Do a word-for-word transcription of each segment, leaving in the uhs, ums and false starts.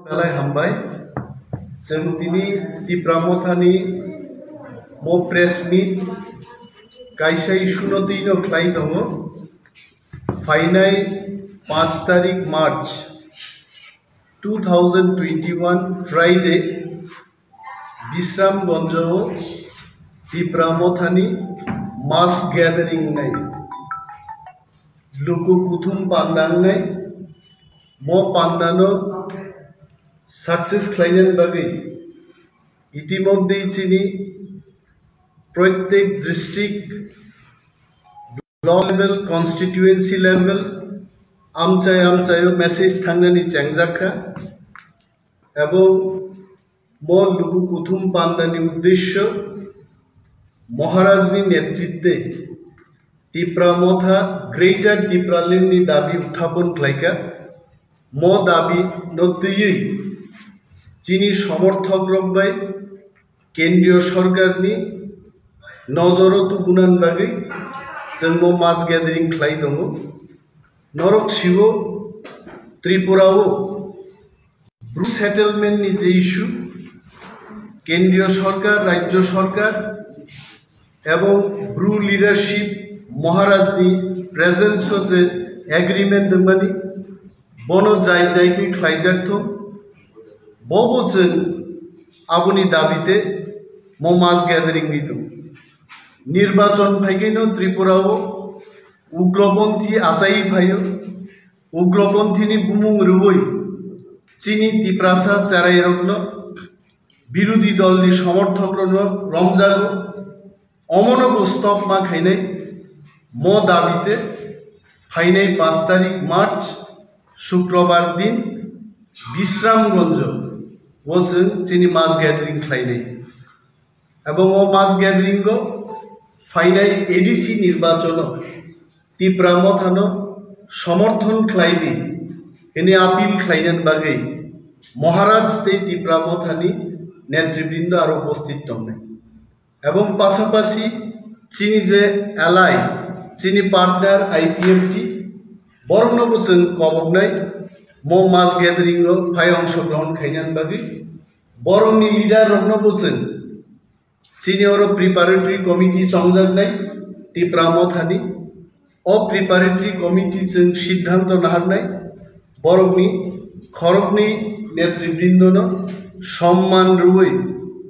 Belai hambai. Chwng tini Tipra Mothani mo press meet kaisa issue no twi no khlai tongo. Phainai panch tarik March two thousand twenty-one Friday Bisramganjo Tipra Mothani mass gathering nai. Luku kuthum panda wngnai, mo pandano success khlainani bagwi itimodhye chini proitek district, block level, constituency level, amchai amchaio message thangnani chengjak kha, ebong mo luku kuthum pandani uddesyo Maharajni netritwe Tipra Motha Greater Tipraland ni dabi uthapon khlaikha. Mo dabi no twiwi chini somorthok rok bai kendriyo sorkar ni nojoro tubunan bagwi chwng mo mass gathering khlai tongo. Norok siwo Tripura o Bru settlement ni je issue, kendriyo sorkar, rajyo sorkar ebong Bru leadership Maharaj ni presence o je agreement rwmani, bono jai jai khe khlaijak thung, bobo chwng aboni dabite mo mass gathering ni tongo. Nirbachon phaikhe no Tripura o ugroponthi achai phaio, ugroponthini bumung rwui chini Tiprasa cherairokno, birodhi dolni somorthokrokno romjago, omono bo stop ma khainai mo dabite phainai panch tarik March Shukrobar din Bisramganjo o chwng chini mass gathering khlainai. Ebong o mass gathering o phainai A D C nirbachono Tipra Mothano somorthon khlai di hwnwi appeal khlainani bagwi Maharaj tei Tipra Mothani netribrindo aro upasthit tongnai. Ebong pasapasi chini je ally, chini partner I P F T, borokno bo chwng koboknai mo mass gathering o phai ongshogrohon khainani bagwi borokni leader rokno bo chwng chini oro preparatory committee chongjaknai Tipra Mothani. O preparatory committee chwng siddhanto naharnai, borokni khoroknwi netribrindono somman rwui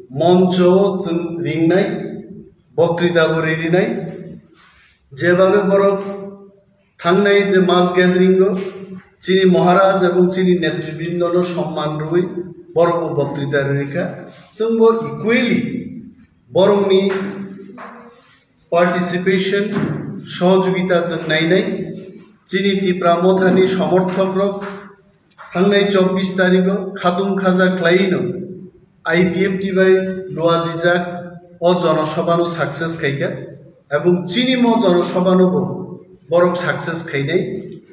moncho chwng ringnai, boktwita bo ririnai. Jebabe borok thangnai je mass gathering o chini Maharaj ebong chini netribrindono somman rwui borokbo boktwita rwrikha. Chwngbo equally borokni participation, sohojogita chwng nainai. Chini Tipra Mothani somorthokrok thangnai chobbish tarigo khatung khaja khlaino I P F T bai luajijak o jonosobhano success khaikha, ebong chini mo jonosobhano bo borok success khainai,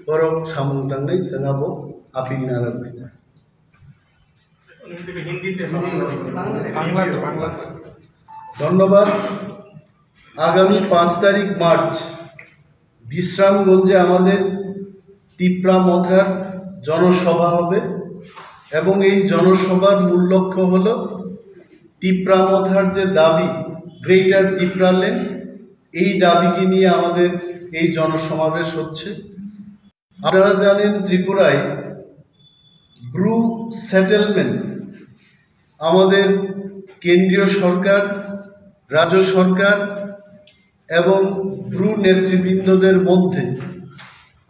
borok samung tangnai chwng abo appeal narwk khaijak. হিন্দিতে হবে। বাংলাতে, বাংলাতে। ধন্যবাদ। আগামী পাঁচ তারিখ মার্চ বিশ্রামগঞ্জে আমাদের তিপ্রা মথার জনসভা হবে এবং এই জনসভার মূল লক্ষ্য হলো তিপ্রা মথার যে দাবি, গ্রেটার তিপ্রাল্যান্ড, এই দাবিকে নিয়ে আমাদের এই জনসমাবেশ হচ্ছে। আপনারা জানেন, ত্রিপুরায় ব্রু সেটেলমেন্ট আমাদের কেন্দ্রীয় সরকার, রাজ্য সরকার এবং ব্রু নেতৃবৃন্দদের মধ্যে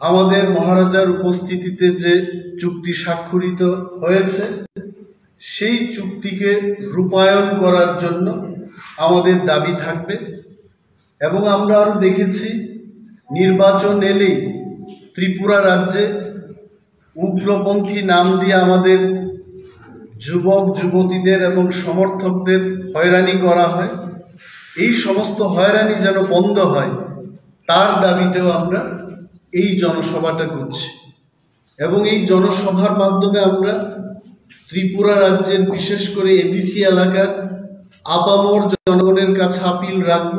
আমাদের মহারাজার উপস্থিতিতে যে চুক্তি স্বাক্ষরিত হয়েছে, সেই চুক্তিকে রূপায়ণ করার জন্য আমাদের দাবি থাকবে। এবং আমরা আরো দেখেছি, নির্বাচন এলেই ত্রিপুরা রাজ্যে উগ্রপন্থী নাম দিয়ে আমাদের যুবক যুবতীদের এবং সমর্থকদের হয়রানি করা হয়। এই সমস্ত হয়রানি যেন বন্ধ হয়, তার দাবিতেও আমরা এই জনসভাটা করছি। এবং এই জনসভার মাধ্যমে আমরা ত্রিপুরা রাজ্যের, বিশেষ করে এডিসি এলাকার আপামর জনগণের কাছে আপিল রাখব,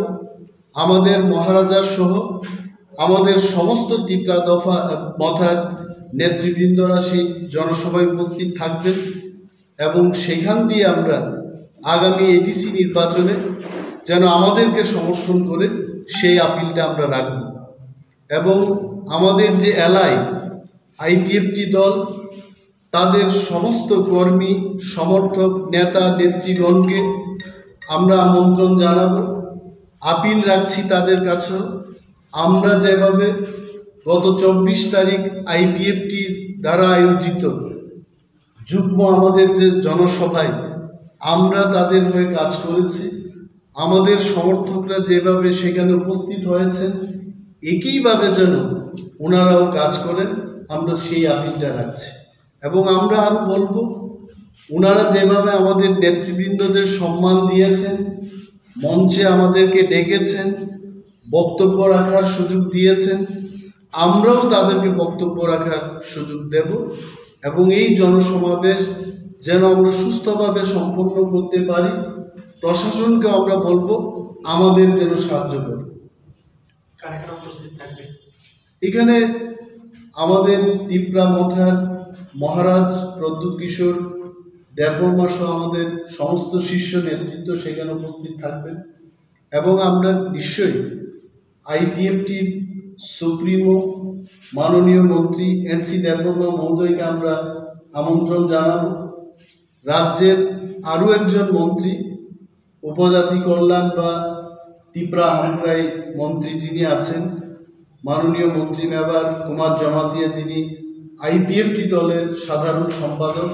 আমাদের মহারাজা সহ আমাদের সমস্ত তিপ্রা দফা, মথার নেতৃবৃন্দরা সেই জনসভায় উপস্থিত থাকবেন এবং সেখান দিয়ে আমরা আগামী এডিসি নির্বাচনে যেন আমাদেরকে সমর্থন করে, সেই আপিলটা আমরা রাখব। এবং আমাদের যে এলআই আইপিএফটি দল, তাদের সমস্ত কর্মী, সমর্থক, নেতা, নেতৃগণকে আমরা আমন্ত্রণ জানাবো, আপিল রাখছি তাদের কাছে। আমরা যেভাবে গত চব্বিশ তারিখ আইপিএফটির দ্বারা আয়োজিত যুগ্ম আমাদের যে জনসভায় আমরা তাদের হয়ে কাজ করেছি, আমাদের সমর্থকরা যেভাবে সেখানে উপস্থিত হয়েছেন, একইভাবে যেন ওনারাও কাজ করেন, আমরা সেই আপিলটা রাখছি। এবং আমরা আরো বলবো, ওনারা যেভাবে আমাদের নেতৃবৃন্দদের সম্মান দিয়েছেন, মঞ্চে আমাদেরকে ডেকেছেন, বক্তব্য রাখার সুযোগ দিয়েছেন, আমরাও তাদেরকে বক্তব্য রাখার সুযোগ দেব এবং এই জনসমাবেশ যেন আমরা সুস্থভাবে সম্পন্ন করতে পারি। প্রশাসনকে আমরা বলবো আমাদের যেন সাহায্য করে। কারা কারা উপস্থিত থাকবে? এখানে আমাদের তিপ্রা মথার মহারাজ প্রদ্যুৎ কিশোর দেববর্মা সহ আমাদের সমস্ত শীর্ষ নেতৃত্ব সেখানে উপস্থিত থাকবেন এবং আমরা নিশ্চয়ই আইপিএফটির সুপ্রিমো মাননীয় মন্ত্রী এনসি দেববর্মা মহোদয়কে আমরা আমন্ত্রণ জানাবো। রাজ্যের আরও একজন মন্ত্রী, উপজাতি কল্যাণ বা তিপ্রা হামক্রাই মন্ত্রী যিনি আছেন, মাননীয় মন্ত্রী মেবার কুমার জমাতিয়া, যিনি আইপিএফটি দলের সাধারণ সম্পাদক,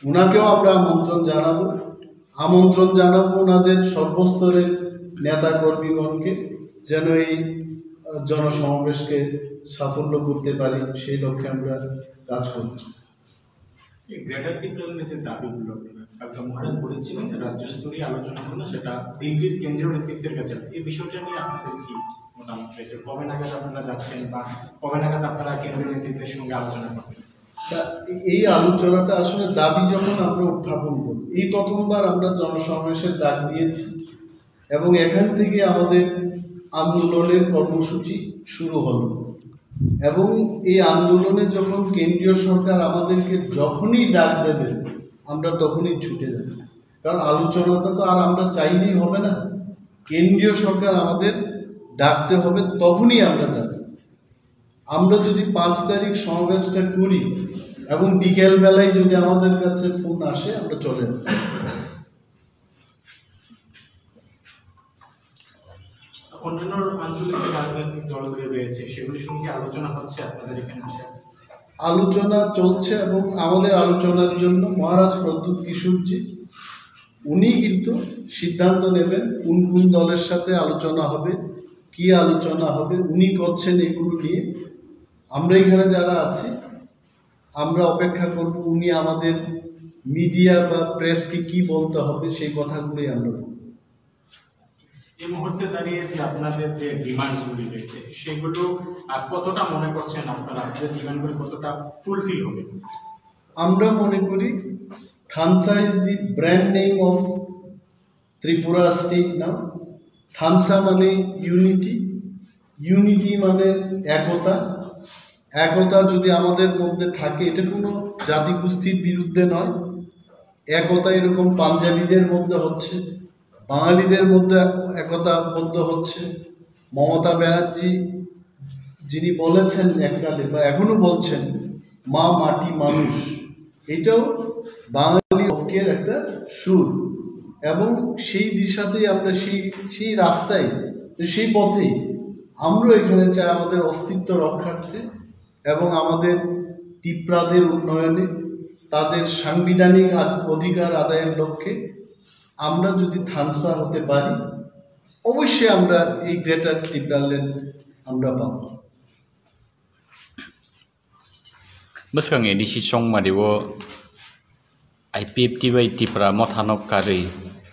ওনাকেও আমরা আমন্ত্রণ জানাবো। আমন্ত্রণ জানাবো ওনাদের সর্বস্তরের নেতা কর্মীগণকে, যেন এই আহ, জনসমাবেশকে সাফল্য করতে পারি, সেই লক্ষ্যে আমরা কাজ করব। এই গ্রেটার তিপ্রাল্যান্ডের যে দাবিগুলো আপনারা, কালকে মহারাজ বলেছিলেন রাজ্য স্তরীয় আলোচনার জন্য সেটা দিল্লির কেন্দ্রীয় নেতৃত্বের কাছে। এই বিষয়টা নিয়ে আপনাদের কি মতামত রয়েছে? কবে নাগাদ আপনারা যাচ্ছেন বা কবে নাগাদ আপনারা কেন্দ্রীয় নেতৃত্বের সঙ্গে আলোচনা করবেন? তা এই আলোচনাটা আসলে দাবি যখন আমরা উত্থাপন করি, এই প্রথমবার আমরা জনসমাবেশের ডাক দিয়েছি এবং এখান থেকে আমাদের আন্দোলনের কর্মসূচি শুরু হলো। এবং এই আন্দোলনে যখন কেন্দ্রীয় সরকার আমাদেরকে যখনই ডাক দেবে, আমরা তখনই ছুটে যাব। কারণ আলোচনাটা তো আর আমরা চাইলেই হবে না, কেন্দ্রীয় সরকার আমাদের ডাকতে হবে, তখনই আমরা যাব। আমরা যদি পাঁচ তারিখ সমাবেশটা করি এবং বিকেল বেলায় যদি আমাদের কাছে ফোন আসে, আমরা চলে যাব। অন্যান্য আঞ্চলিক যে রাজনৈতিক দলগুলি রয়েছে, সেগুলির সঙ্গে আলোচনা হচ্ছে আপনাদের এখানে আসে? আলোচনা চলছে এবং আমাদের আলোচনার জন্য মহারাজ প্রদ্যুৎ কিশোরজি, উনি কিন্তু সিদ্ধান্ত নেবেন কোন কোন দলের সাথে আলোচনা হবে, কি আলোচনা হবে, উনি করছেন এগুলো নিয়ে। আমরা এখানে যারা আছি, আমরা অপেক্ষা করব উনি আমাদের মিডিয়া বা প্রেসকে কি বলতে হবে, সেই কথাগুলোই আমরা বলব। এই মুহূর্তে দাঁড়িয়ে যে আপনাদের যে ডিমান্ডস গুলি রয়েছে, সেগুলো আহ, কতটা মনে করছেন আপনারা, আপনাদের ডিমান্ড গুলো কতটা ফুলফিল হবে? আমরা মনে করি, থানসা is the brand name of Tripura state now. থানসা মানে ইউনিটি, ইউনিটি মানে একতা। একতা যদি আমাদের মধ্যে থাকে, এটা কোনো জাতিগোষ্ঠীর বিরুদ্ধে নয়। একতা এরকম পাঞ্জাবিদের মধ্যে হচ্ছে, বাঙালিদের মধ্যে একতাবদ্ধ হচ্ছে। মমতা ব্যানার্জি যিনি বলেছেন এককালে বা এখনো বলছেন, "মা, মাটি, মানুষ", এটাও বাঙালি ঐক্যের একটা সুর। এবং সেই দিশাতেই আমরা সেই, সেই রাস্তায়, সেই পথেই আমরা এখানে চাই আমাদের অস্তিত্ব রক্ষার্থে এবং আমাদের তিপ্রাদের উন্নয়নে, তাদের সাংবিধানিক আ-, অধিকার আদায়ের লক্ষ্যে আমরা যদি থানসা হতে পারি, অবশ্যই আমরা এই গ্রেটার তিপ্রাল্যান্ড আমরা পাবো। Bwskang A D C chongmari o I P F T bai Tipra mothano karwi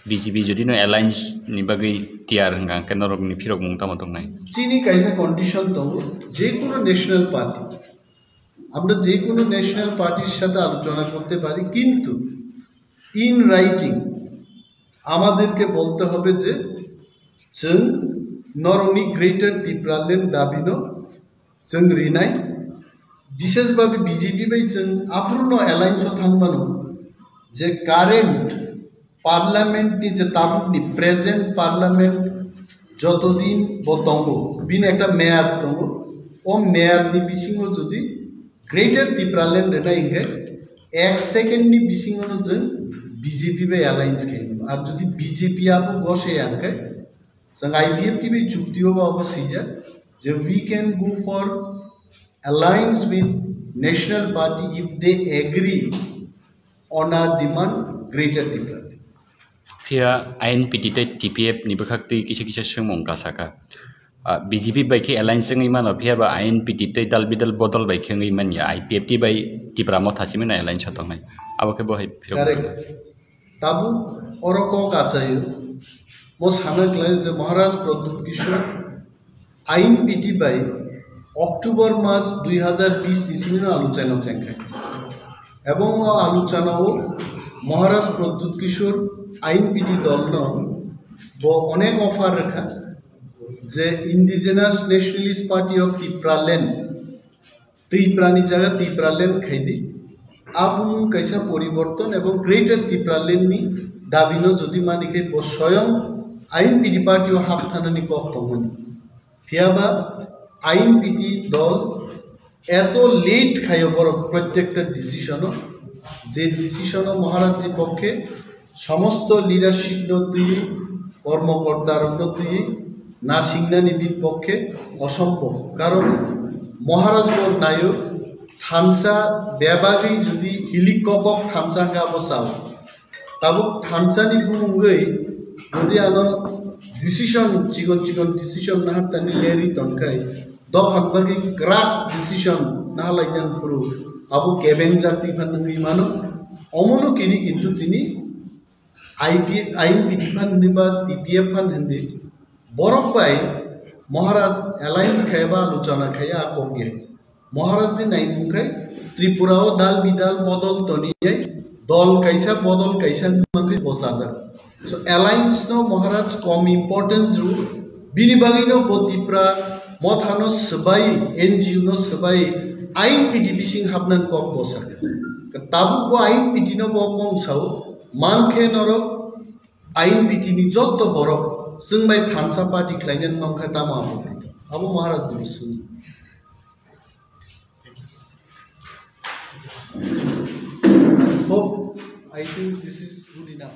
B J P jodi no alliance ni bagwi tiyar hwnkha hwnkhe norokni phirokmung tamo tongnai? Chini kaisa condition tongo, je kono national party, আমরা যে কোনো ন্যাশনাল পার্টির সাথে আলোচনা করতে পারি, কিন্তু in writing আমাদেরকে বলতে হবে যে, "Chwng norokni Greater Tipraland dabino chwng rinai." Bishesh bhabe B J P bai chwng aphuru no alliance o thang mano, je current parliament ni je tabuk ni present parliament jotodin bo tongo, bini ekta meyad tongo, o meyad ni bisingo jodi Greater Tipraland rwnai hinkhe ek second ni bisingo no chwng B J P bai alliance khaimano. Ar jodi B J P abo gosai ya hinkhe chwng I P F T bai chukti o bo abo swijak je we can go for alliance with National Party if they agree on our demand Greater Tipraland. Phiya I N P T tei T P F ni bwkhak twi kisa kisa swngmung kasaka. Ah, B J P bai khe alliance wngwi mano, phiya ba I N P T tei dal bidal bodol bai khe wngwi manya, I P F T bai Tipra Motha simi no alliance o tongnai. Abo khe bo hai phirok. Correct. Tabuk oro kok achaio, mo sana khlaio je Maharaj Pradyut Kishore I N P T bai October mas dui hazar bish ni simi no aluchana chengkha. Ebong o aluchana o Maharaj Pradyut Kishore I N P T dol no bo onek offer rwkha je Indigenous Nationalist Party of Tipraland Tiprani jaga Tipraland khaidi. Abumung kaisa poriborton ebong Greater Tipraland ni dabi no jodi mani khe bo soyong I N P T party o hapthanani kok tongmani. Phiyaba I N P T dol eto late khayo borok prottekta decision o, je decision o Maharaj ni pokkhe somosto leadership no twiwi, kormokorta rok no twiwi nasingnani bini pokkhe osombhob. Karon Maharaj bo nayo thansa bebagwi jodi hilik kokok thansa hwnkhe abo chao. Tabuk thansani bumungwi jodi ano decision, chikon chikon decision nahartani lerwi tongkhai, dophan bagwi kwrak decision nahalainani phuru abo kebeng jati phan wngwi mano. Omono kini kintu tini I P, I N P T phan hindi ba T P F phan hindi borok bai Maharaj alliance khaiba aluchana khaiya a kok ya. Maharaj ni naimung khai Tripura o dal bidal bodol toniyai dol kaisa bodol kaisa mangwi bochajak. So alliance no Maharaj kom importance rw bini bagwi no bo Tipra Motha no swbai N G O no swbai I N P T bising hapnani kok bosa. Tabuk bo I N P T no bo kong sao mankhe norok I N P T ni jotto borok chwng bai thansa party khlainani mankha tamo abo abo Maharaj ni bising. Hope, I think this is good enough.